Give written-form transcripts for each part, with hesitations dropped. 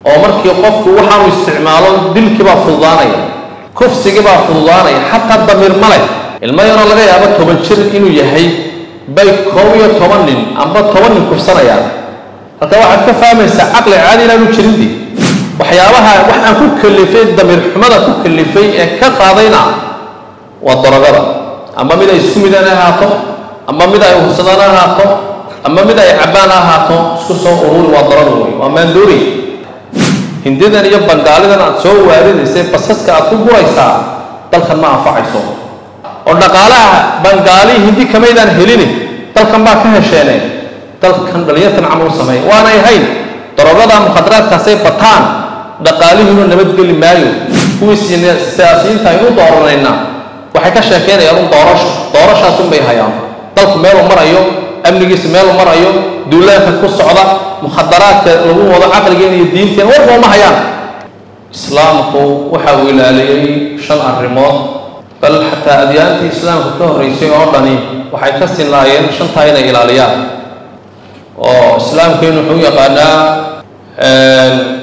Oo markii qofku waxaanu isticmaalo, dilkii baa fududaanaya, kufsigii baa fududaanaya, xataa damiir ma leh. Ilmo yaroo laga yaabo 10 jir inuu yahay bay 11 nin amba 10 nin kufsanayaan. Halka waxaad ka fahmaysaa caqli caadi inaanu jirindi. Waxyaabaha waxaan ku kalifay, damiir xumada ku kalifay ee ka qaadayna waa darogada, ama mid ay isku midaan ha ahaato, ama mid ay hursadaan ha ahaato, ama mid ay cabbaan ha ahaato, isku soo ururi, waa daroga wey, waa maandoori. Hindidan iyo Bangaalidan aad soo waaridaysay, basaska aad ku guraysaa, dalkan ma anfacayso. Oo dhaqaalaha Bangaali, Hindi kamaydaan helini, dalkan baa ka hesheene. Dalkan dhalinyartan camal u sameeya waanay ahayn. Darogada, mukhadaraadkaasay bataan, dhaqaalihiinu nabadgeli maayo. Kuwii siyaasiyiinta aynu dooranayna waxay ka sheekeynayaan un doorasho, doorashaasun bay hayaan. Dalku meeluu marayo, amnigiisa meeluu marayo, duulaanka ku socda, mukhadaraadka lagu wado caqligeena iyo diinteena, warba uma hayaan. Islaamku waxa uu ilaaliyey shan arrimood, bal xataa adyaantii islaamka ka horreysay oo dhani waxay ka sinaayeen shantaa inay ilaaliyaan. Oo islaamkeenu wuxuu u yaqaanaa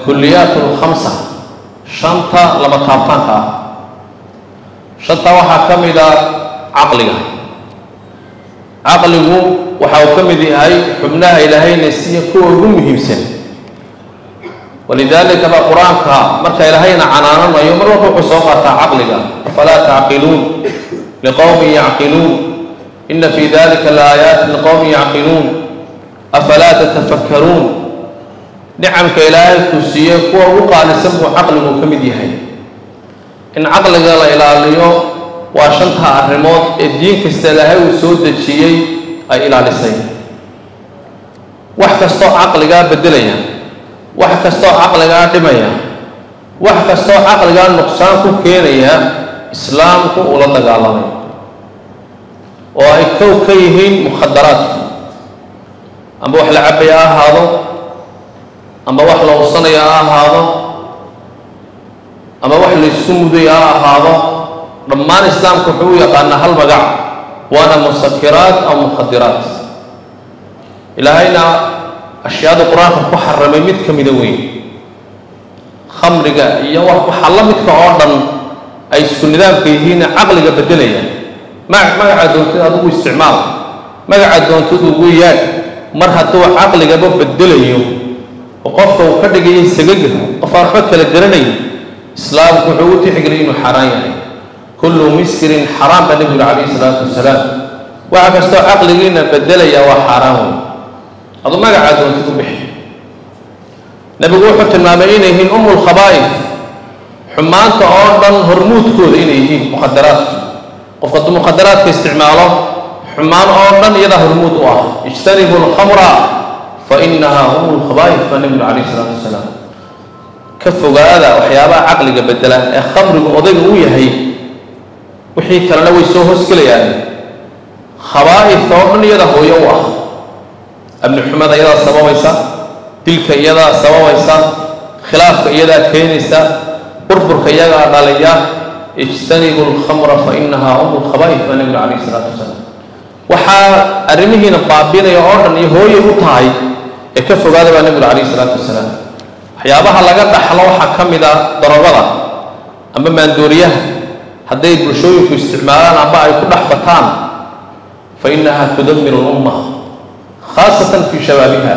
kuliyaat alkhamsa, shanta lama taabtaanka ah. Shanta waxaa ka mid a caqliga. Caqligu waxa uu ka mid yahay xubnaha Ilaahayna siiya kuwa ugu muhiimsan. Walidaalika ba Qur-aanka marka Ilaahayna canaananayo, mar walba wuxuu soo qaataa caqliga: afalaa tacqiluun, liqowmin yacqiluun, ina fi dalika laaayaati liqowmin yacqiluun, afalaa tatafakkaruun. Nicamka Ilaahay ku siiye kuwa ugu qaalisan buu caqligu ka mid yahay. In caqliga la ilaaliyo waa shanta arrimood ee diin kasta Ilaahay uu soo dejiyey ay ilaalisay. Wax kastoo caqligaa beddelaya, wax kastoo caqligaa dhimaya, wax kastoo caqligaa nuqsaan ku keenaya, islaamku ula dagaalamay, oo ay kow ka yihiin mukhadaraadku, amba wax la cabaya ha ahaado, amba wax la ursanaya ha ahaado, ama wax la isku mudaya ha ahaado. Dhammaan islaamku wuxuu u yaqaanaa hal magac, waana musakiraat aw mukhadiraat. Ilaahayna ashyaada Qur-aanka ku xaramay mid ka mida weyn, khamriga iyo waxaa la midka oo dhan ay isku nidaamka yihiin, caqliga beddelaya. Magaca doontid adigu isticmaal, magaca doontid ugu yaadh, mar hadduu caqligaba bedelayo oo qofka uu ka dhigayay sagaga, qof aan waxba kala garanayn, islaamku wuxuu u tixgeliyay inuu xaaraan yahay. Kullu miskirin xaraam baa Nebigu yuri calayhi salaatu wasalaam. Waxa kastoo caqligiina bedelaya waa xaaraan wey, aduu magacaa doontid u bixi. Nebigu wuxuu tilmaamay inay yihiin umu lkhabaa'if, xumaanta oo dhan hormuudkooda inay yihiin mukhadaraadku. Qofka hadduu mukhadaraadka isticmaalo, xumaan oo dhan iyadaa hormuud u ah. Ijtanibu alkhamra fa inaha umu lkhabaa'if baa Nebigu calayhi salaatu wasalaam. Ka fogaada waxyaabaha caqliga bedela ee khamrigu odayga u yahay, wixii kalena way soo hoosgelayaan. Khabaa'ifta oo dhan iyada hooyo u ah, amni xumada iyadaa sababaysa, dilka iyadaa sababaysa, khilaafka iyadaa keenaysa, burburka iyagaa dhalaya. Ijtanibu alkhamra fa inaha umu lkhabaa'if baa Nebigu calayhi salaatu wasalaam. Waxaa arrimihiina baabinaya oo dhan iyo hooyay u tahay ee ka fogaada baa Nebigu calayhi salaatu wasalaam. Waxyaabaha laga dhaxlo waxaa ka mid a darogada amba maandooriyaha. Hadday bulshooyinku isticmaalaan amba ay ku dhex bataan, fa innaha tudammiru lumma, khaasatan fii shabaabiha.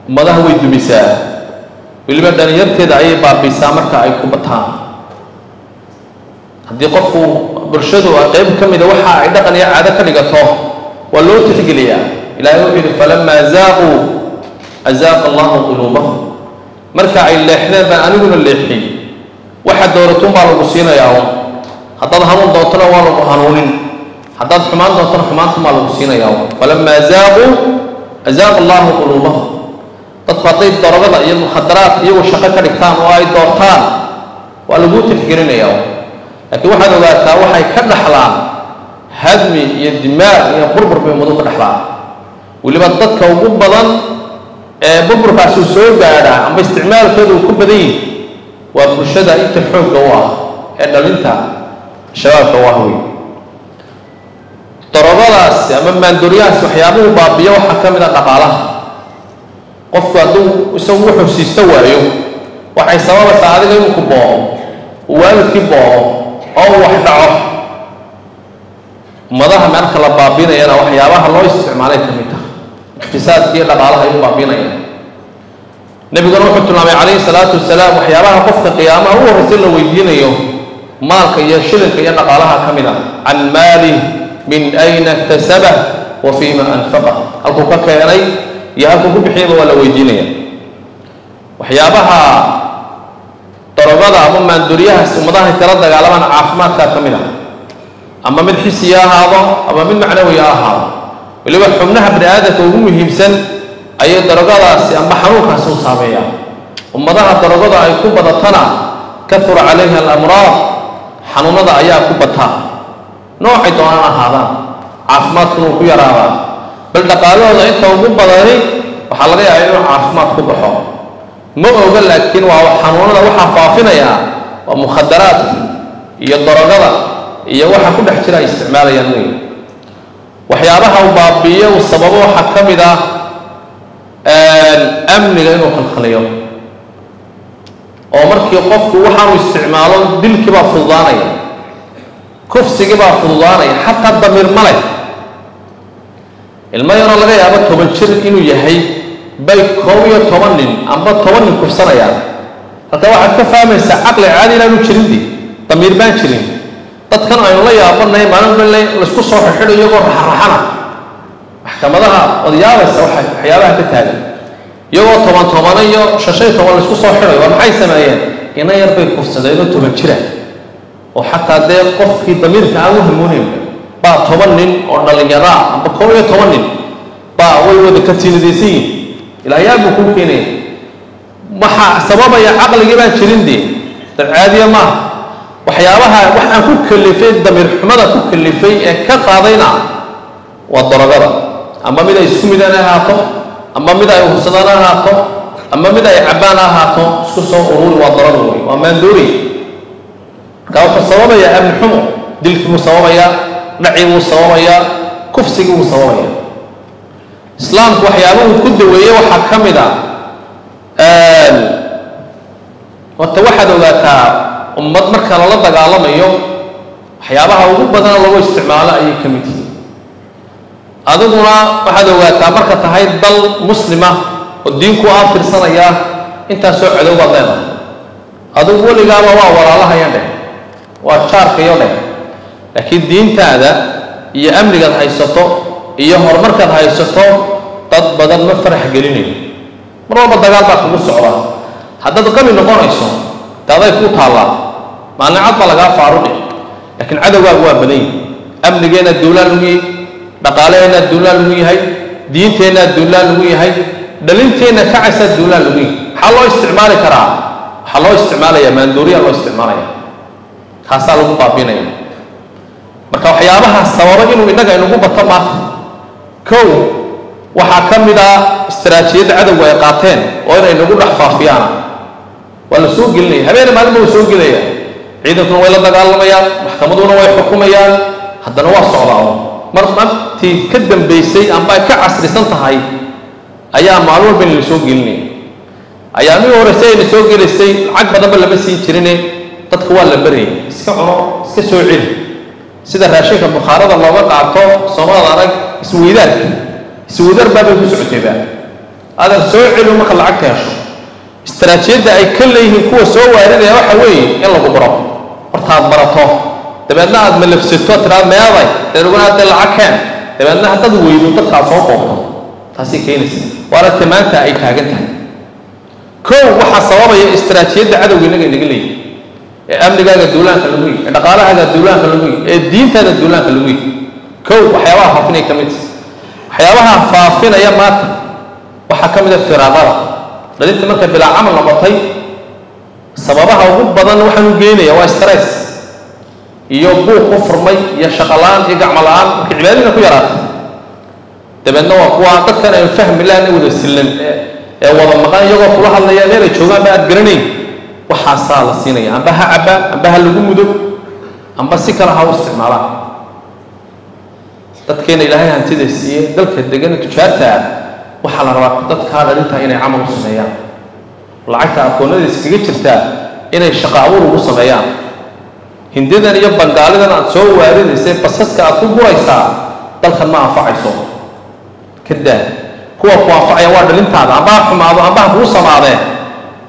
Ummadaha way dumisaa, weliba dhalinyarteeda ayay baabiisaa marka ay ku bataan. Haddii qofku bulshadu qayb ka mida waxa ay dhaqan iyo caado ka dhigato, waa loo tixgeliyaa. Ilahay wuxuu yidhi: falamaa zaaquu azaaqa Allahu quluubahum. Marka ay leexdeen baan aniguna leexiyey. Waxa dooratun baa lagu siinayaa un. Haddaad hanuun doontona waa lagu hanuunin, haddaad xumaan doontona xumaantun baa lagu siinayaa un. Falamaa zaaquu azaaqa Allahu quluubahum. Dadku hadday darogada iyo mukhadaraadka iyagu shaqo ka dhigtaan oo ay doortaan, waa laguu tixgelinayaa un. Laakiin waxaad ogaataa waxay ka dhaxlaan hadmi iyo dimaar iyo burbur bay ummadu ka dhaxlaan. Weliba dadka ugu badan ee burburkaasi uu soo gaadhaa amba isticmaalkooda uu ku badan yihi waa bulshada inta xoogga u ah ee dhalinta shabaabka u ah wey. Darogadaasi ama maandooriyahaasi waxyaabuhu baabiyo waxaa ka mid a dhaqaalaha. Qofku hadduu isagu wuxuu siisto waayo, Waxay sababaysaa adiga inuu ku boobo, waalidkii boobo oo uu wax dhaco. Ummadaha marka la baabiinayana waxyaabaha loo isticmaalay ka mid tahay iqtisaadka iyo dhaqaalaha ay u baabiinayaan. Nebiguna wuxuu tilmaamay calayhi salaatu wasalaam waxyaabaha qofka qiyaamaha u horraysa la weydiinayo maalka iyo shilinka iyo dhaqaalaha ka mid ah. Can maalih min ayna iktasabah wa fiima anfaqah, halkuu ka keenay iyo halkuu ku bixiyaba waa la weydiinaya. Waxyaabaha darogada ama maanduuriyahaas ummadaha kala dagaalamaan caafimaadkaa ka mid ah, ama mid xisiya ahaado ama mid macnawi ha ahaado. Weliba xubnaha bani aadamka ugu muhiimsan ayay darogadaasi amba xanuunkaasi u saameeyaa. Ummadaha darogada ay ku badatana kahura calayha alamraad, xanuunada ayaa ku bataa, noocay doonaan ahaadaan, caafimaadkuna uu ku yaraadaa. Bal dhaqaalahooda inta ugu badani waxaa laga yaabaa inuu caafimaad ku baxo, ma oga, laakiin waa xanuunada waxaa faafinayaa waa mukhadaraadka iyo darogada iyo waxa ku dhex jira ay isticmaalayaan wey. Waxyaabaha uu baabiiyo uu sababo waxaa ka mid ah amniga inuu khalkhaliyo, oo markii qofku waxaanu isticmaalo dilkii baa fududaanaya, kufsigii baa fududaanaya, xataa damiir ma leh. Ilmo yaroo laga yaabo 10 jir inuu yahay bay 11 nin amba 10 nin kufsanayaan. Halka waxaad ka fahmaysaa caqli caadi inaanu jirin, di damiir baan jirin. Dadkan aynu la yaabanay maalin dhan laysku soo xirxidho iyagoo raxraxana maxkamadaha, ood yaabaysa waxa waxyaabaha ka taagan, iyagoo 10 10 iyo 15 laysku soo xidhayo. Waa maxay sameeyeen? Ina yar bay kufsadeen oo 10 jira, oo xataa dee qofkii damiirka aan u hamuunaynba baa 10 nin oo dhallinyaraa amba 11 nin baa way wada katiinadaysan yihin. Ilaayaa buu kuu keenaya. Waxaa sababaya caqligii baan jirin, dee dad caadiya maaha. Waxyaabaha waxaan ku kalifay damiir xumada ku kalifay ee ka qaadayna waa darogada, ama mid ay isku midaan ha ahaato, ama mid ay hubsadaan ha ahaato, ama mid ay cabbaan ha ahaato, isku soo ururi, waa daroga wey, waa maandoori. Marka wuxuu sababayaa amni xumo, dilkii buu sababayaa, dhacii buu sababayaa, kufsigii buu sababayaa. Islaamku waxyaabuhu ku daweeyey waxaa ka mid ah, horta waxaad ogaataa ummad marka lala dagaalamayo waxyaabaha ugu badana lagu isticmaalo ayay ka mid yihiin. Adiguna waxaad ogaataa marka tahay dal muslima oo diinku aafirsanaya, intaasoo cadow baad leedahay. Adigu weligaaba waa walaalahaya dheh, waa jaarkayo dheh, laakiin diintaada iyo amnigaad haysato iyo horumarkaad haysato dad badan ma farax gelinayo. Mar walba dagaal baa kugu socda. Haddaad qami noqonayso daaday kuu taallaa, maalin cad baa lagaa faaruqi, laakiin cadowgaagu waa badan yahi. Amnigeenna duulaan lagu yahay, dhaqaalaheenna duulaan lagu yahay, diinteenna duulaan lagu yahay, dhalinteenna kacaysaa duulaan lagu yahay. Maxaa loo isticmaali karaa? Waxaa loo isticmaalayaa maandooriyaa loo isticmaalaya, kaasaa lagu baabinaya. Marka waxyaabaha sababa inuu innaga inugu bato maanta, kow waxaa ka mid ah istaraatiijiyadda cadowga ay qaateen oo inay nagu dhex faafiyaana. Waa la soo gelinaya, habeena maalinba waa soo gelaya, ciidankuna way la dagaalamayaan, maxkamaduna way xukumayaan, haddana waa socdaa. Oo mar martii ka dambaysay amba ay ka casrisan tahay ayaa maalin walba in la soo gelinaya. Ayaamihii horeyse ayna soo gelaysay lacag badanba lama siin jirine, dadka waa la baryay, iska cuno, iska soo celi, sida raashinka bukhaarada looga qaato. Soomaalida arag isweydaarka, isweydaar baabay ku socotayba, adeer soo celi marka lacagta hesho. Istaraatiijiyadda ay ka leeyihiin kuwa soo waaridaya waxa weeye in lagu baro, horta aad barato, dabeedna aad malafsato, tiraad meeday, dabeedna dee lacag keen, dabeedna haddaad weydo dadka aad soo qoobto. Taasay keenaysa, waana tamaanta ay taagan tahay. Kow waxaa sababaya istaraatiijiyadda cadowga innaga inaga leeyihi, ee amnigaaga duulaanka lagu yihi, ee dhaqaalahaaga duulaanka lagu yihi, ee diintaada duulaanka lagu yihi. Kow waxyaabaha faafinaya ka mid, waxyaabaha faafinaya maanta waxaa ka mid a firaaqada dhalinta markay bilaa camal noqotay. Sababaha ugu badan waxaan u geynaya waa stress iyo buuq ku furmay iyo shaqo la-aan iyo gacmo la-aan, markay cibaadadina ku yaraatay. Dabeedna waa kuwa dadkan aynu fahmi lahan wada sillan ee wada maqan, iyagoo kula hadlaya meel ay joogaan ba aad garanayn. Waxaasaa la siinaya, amba ha cabbaan, amba ha lagu mudo, amba si kale ha u isticmaalaan. Dadkeena Ilaahay hantida siiye, dalka degan, tujaarta ah, waxaa la rabaa dadkaa dhalintaa inay camal u sameeyaan. Lacagta akoonnada iskaga jirtaa inay shaqo abuur ugu sameeyaan. Hindidan iyo Bangaalidan aad soo waaridaysay, basaska aad ku guraysaa, dalkan ma anfacayso. Ka daa. Kuwa ku anfacaya waa dhalintaada. Amba ha xumaado, amba ha kuu samaadee,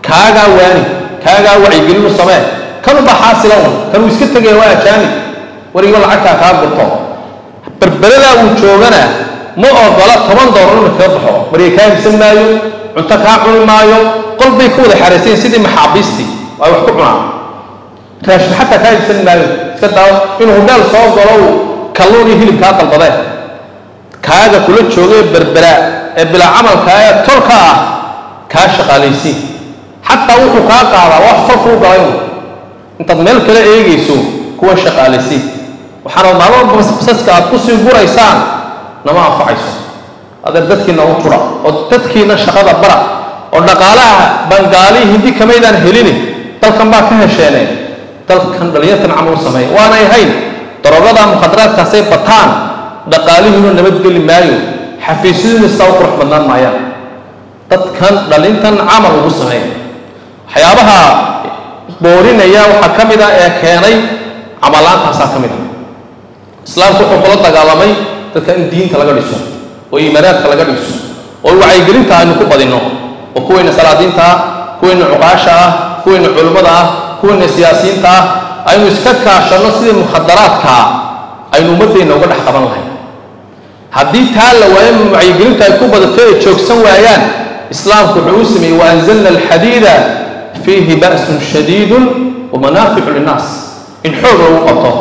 kaagaa waani, kaagaa wacyigelinu samee. Kanunbaa xaasila un, kanuu iska tegaya, waa ajaanib, weligiiba lacagtaa kaa gurto. Berberadaa uu joogana ma ogola $10 inuu kaga baxo. Marya kaa iibsan maayo, cunto kaa cuni maayo, qol bay ku wada xaraysayin sidii maxaabiistii ay wax ku cunaan. Raashin xataa kaa iibsan maayo, iska daa inuu hudheel soo galo uu kalluun iyo hilib kaa dalbadee. Kaaga kula joogee Berbera ee bilaa camalka ee tolka ah kaa shaqaalaysiin. Xataa wuxuu kaa qaadaa wax tolka u galay un. Intaad meel kale eegayso, kuwa shaqaalaysiin. Waxaana maalmo basaska aad kusii guraysaan nama anfacayso. Adeer, dadkiina u tura oo dadkiina shaqada bara, oo dhaqaalaha Bangaali, Hindi kamaydaan helini, dalkan baa ka hesheene. Dalkan dhalinyartan camal u sameeya. Waanay ahayn daroogada, mukhadaraadkaasay bataan, dhaqaalihiinu nabadgeli maayo, xafiisyaduna sidaa u qurux badnaan maayaan. Dadkan dhalintan camal ugu sameeya. Waxyaabaha boorinaya waxaa ka mid ah ee keenay camalaantaasaa ka mid ah. Islaamku wuxuu kula dagaalamay dadka in diinta laga dhiso oo iimaanaadka laga dhiso oo wacyigelinta aynu ku badinno, oo kuwayna salaadiinta ah, kuwayna cuqaasha ah, kuwayna culimmada ah, kuwayna siyaasiyiinta ah aynu iska kaashanno sidii mukhadaraadka aynu ummaddeenna uga dhex qaban lahayn. Haddii taa la waayo, wacyigelinta ay ku badato, ay joogsan waayaan, islaamku wuxuu u sameeyey: وأنزلنا الحديد فيه بأس شديد ومنافع للناس. In xoog lagu qabto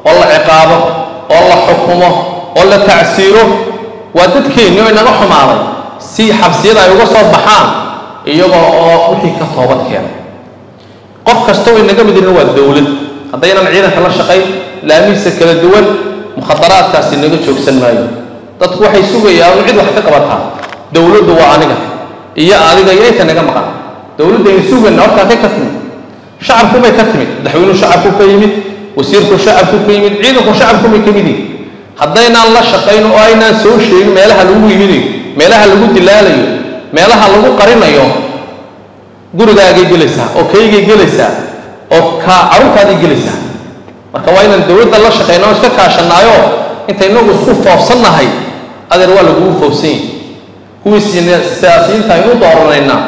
oo la ciqaabo oo la xukumo oo la tacsiiro waa dadkeennii oo inaga xumaaday, si xabsiyada ay uga soo baxaan iyagoo oo wixii ka toobad keenay. Qof kasta oo inaga midina waa dowlad. Haddaynan ciidanka la shaqayn laamihiisa kala duwan, mukhadaraadkaasi inaga joogsan maayo. Dadku waxay sugayaan cid wax ka qabataa. Dowladdu waa aniga iyo adiga iyo inta naga maqan. Dowladdaynu sugayna horta halkay ka timid? Shacabkumay ka timid. Madaxweynuhu shacabku ka yimid, wasiirku shacabku ka yimid, ciidanku shacabkumay ka mid yihin. Haddaynaan la shaqayn oo aynaan soo sheegin meelaha lagu iibinayo, meelaha lagu dilaalayo, meelaha lagu qarinayo, gurigaagay gelaysaa oo kaygay gelaysaa oo ka carruurtaaday gelaysaa. Marka waa inaan dowladda la shaqayna oo iska kaashanaayo. Inta inagu isku foofsannahay, adeer, waa lagugu foofsan yahay. Kuwii siyaasiyiinta aynu dooranaynaa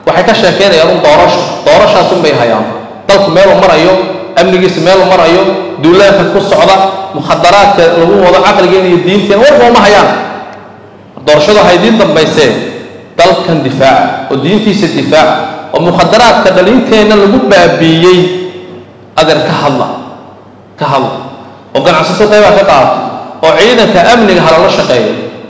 waxay ka sheekeynayaan un doorasho, doorashaasun bay hayaan. Dalku meeluu marayo, amnigiisa meeluu marayo, duulaanka ku socda, mukhadaraadka lagu wado caqligeena iyo diinteena, warba uma hayaan. Doorashadu ha idiin dambaysee, dalkan difaaca oo diintiisa difaaca, oo mukhadaraadka dhalinteenna lagu baabiiyey, adeer, ka hadla, ka hadla, oo ganacsato qaybaa ka qaadato, oo ciidanka amniga ha lala shaqeeyo.